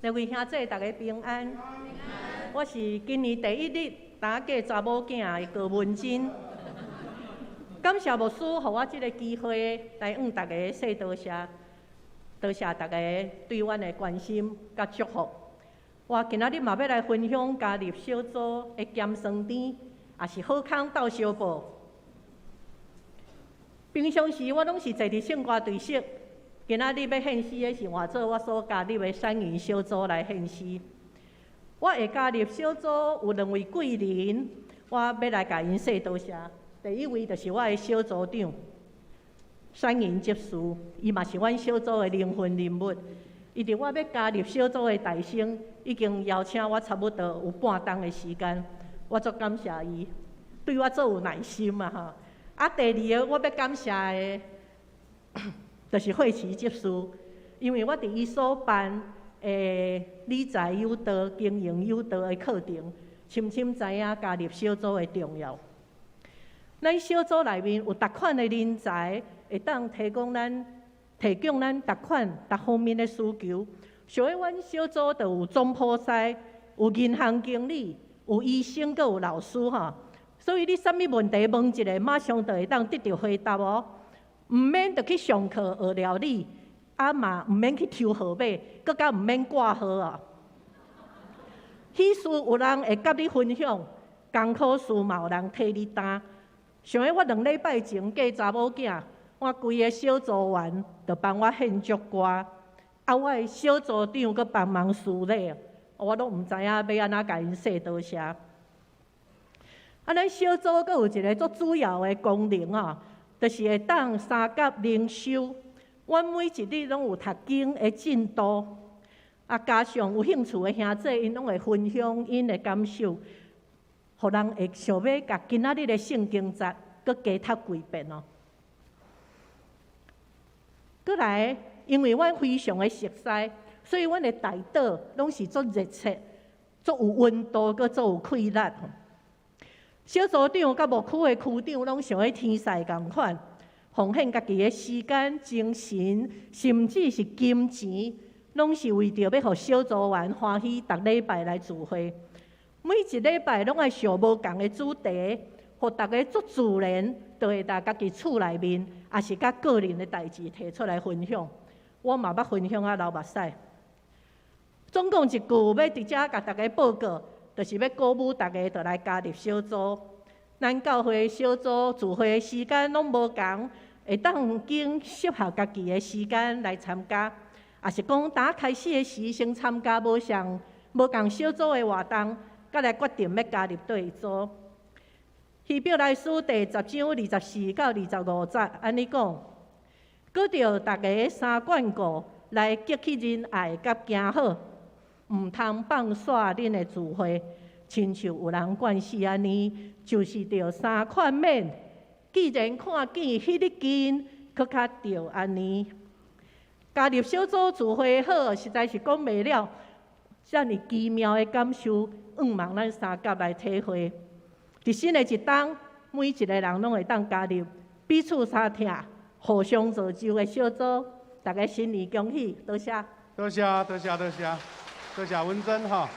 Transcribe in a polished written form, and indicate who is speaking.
Speaker 1: 各位兄姊，大家平安。我是今年第一日打嫁查某囝的高文珍。感謝牧師予我這个機會來向大家說多謝，多謝大家對阮的關心佮祝福。我今仔日嘛欲來分享加入小組的鹹酸甜，也是好康鬥相報。平常時我攏是坐佇聖歌隊室，今仔日欲獻詩的是換做我所加入的山雲小組來獻詩。我會加入小組有兩位貴人，我欲來共𪜶說多謝。第一位就是我的小組長山雲執事，伊嘛是阮小組的靈魂人物。伊佇我欲加入小組的大先，已經邀請我差不多有半冬的時間，我足感謝伊，對我足有耐心啊吼。啊，第二个我欲感謝的，就是慧慈執事，因為我佇伊所辦的理財有道、經營有道的課程，深深知影加入小組的重要。咱小組內面有逐款的人才，會當提供咱逐款、逐方面的需求。像阮小組就有總鋪師、有銀行經理、有醫生，閣有老師吼。所以你啥物問題問一下，馬上就會當得著回答哦。毋免著去上課學料理，啊嘛毋免去抽號碼，閣較毋免掛號啊。喜事有人會佮你分享，艱苦事嘛有人替你擔。像我2禮拜前嫁查某囝，我規个小組員就幫我獻祝歌，啊，我的小組長閣幫忙司禮，我攏毋知影欲按怎共𪜶說多謝。啊，咱小組閣有一个足主要的功能啊，就是會當相佮靈修。阮每一日攏有讀經的進度，啊，加上有興趣的兄姊，𪜶攏會分享𪜶的感受，予人會想欲共今仔日的聖經節閣加讀幾遍哦。閣來，因為阮非常的熟似，所以阮的代禱攏是足熱切、足有溫度，閣足有氣力。小組長佮牧區的區長攏像彼天使仝款，奉獻家己的時間、精神，甚至是金錢，攏是為著欲予小組員歡喜，逐禮拜來聚會。每一禮拜攏愛想無仝的主題，予逐家足自然，就會佇家己厝內面，抑是佮個人的代誌提出來分享。我嘛捌分享啊流目屎。總講一句，欲佇遮共大家報告，就是欲鼓舞大家，就來加入小組。咱教會小組聚會時間攏無仝，會當揀適合家己的時間來參加。抑是講打開始的時先參加無仝小組的活動，才來決定欲加入佗一組。希伯來書第10章24到25節按呢講：閣著逐家三貫顧來激起仁愛佮行好，毋通放散恁的聚會，親像有人慣勢按呢，就是著三勸勉。既然看見彼日近，閣較著按呢。加入小組聚會好，實在是講袂了，遮爾奇妙的感受，向望咱相佮來體會。佇新的一冬，每一个人攏會當加入彼此相疼、互相造就的小組。大家新年恭喜，多謝。
Speaker 2: 多謝，多謝，多謝，多謝文珍哈。